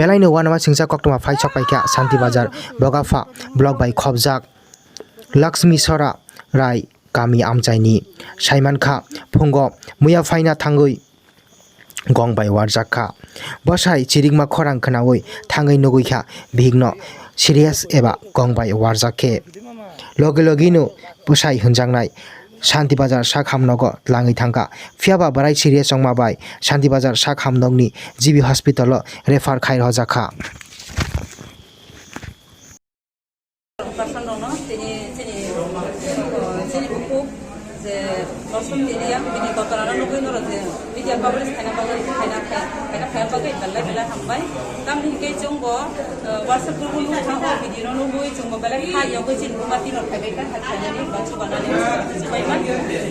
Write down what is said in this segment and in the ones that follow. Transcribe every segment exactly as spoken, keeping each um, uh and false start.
Belaino uanama singcha koktwma phai sokpaikha Shanti Bazar Bogapha block bai khopjak Lakshmi Sora Rai kami amchaini. Saimankha, phungo muya phaina thangwi gong bai warjak kha. Bwsai chirikma khorang khnaui thangwi nugwi kha bihikno serious eba gong bai warjak khe. Logi logino bwsai hwnjaknai Shanti Bazar sak hamnogo tlangwi thangkha. Phiyaba bwrai serious wngma bai Shanti Bazar sak hamnokni G B hospital-o refer khai rwjak kha. Person rokno tini chini, chini bukhuk je Lawson Teria, bini gottorano nugwi norok je media coverage khaina bagwi, khaina, khaina, khaina bagwi belai belai hambai. Tamni hinkhe chwngbo, eh, WhatsApp group o nukha, o video no nugwi chwngbo belai kha yogwi chini buma tino phaibai kha, kha khainani ba chubanani chubaima.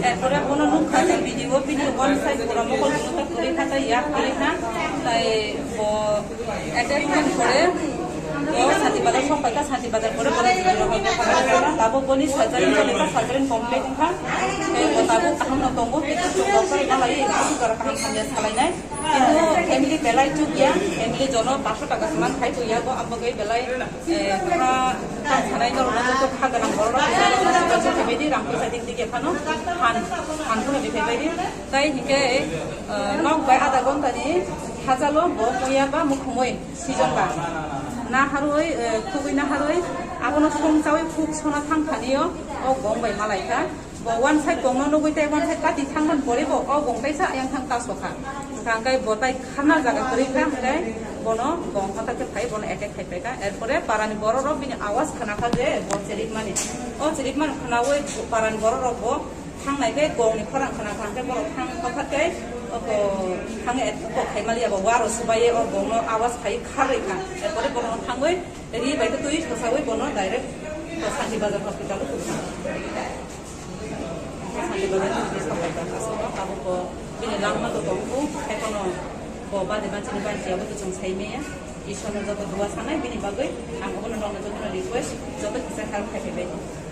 Erpore bono nukha je video, bini one side pura mokol gwnwi kha, kwrwi kha, tei yak kwrwi kha, tei bo Attack khan pore, o Shanti Bazar sok paikha, Shanti Bazar pore bono video rok tabuk boni surgery choli kha, surgery complete wngkha. Tei bo tabuk kaham no tongo, kichu chwng doctor no lai, kichu jora kaham hamya salainai. Kintu family belai chukya, family jono paanch sho taka se man khai tuya bo, abo gai belai, eh, kha, kha sanai norok no joto kha gwnang borok rok kisa kisa kisa kisa kisa di rang poisa dik dik ya phano phan, phan phano di phai bai di. Tai hinkhe, eh, nok bai adha ghonta ni hachalo bo puya ba mukhumui. Season ba. Naharwi, eh, khugwi naharwi, abono songchawi khuk sona thang thani o, o gong bai malai kha. Bo one side gong no nugwi tei one side kati thang man pore bo, o gong kaisa ayang thang taso kha. Hwnkha hwnkhe bo tai khana jaga kwrwi kha, hwnkhe bono gong hota khe phai bono attack khai pai kha. Erpore parani borok rok bini awas khna kha je bo cherik mani. O cherik mani khnawi parani borok rok bo Thangnai khe gongni khorang khna khna khe borok thang tongkha khe, oko thang et kok khai maliya bo waro subai o gongno awas khai kharwi kha. Erpore borokno thangwi ri bai khe twi thosawi bono direct Shanti Bazar hospital o tubukha. Shanti Bazar hospital o tabuk bo bini langma to tongkhu, ekhono bo bade manchini banchi abo to chwng sai maya. Ishwarno joto dua sanai bini bagwi ang obono nokno jotono request, joto kisa help khai phaibai.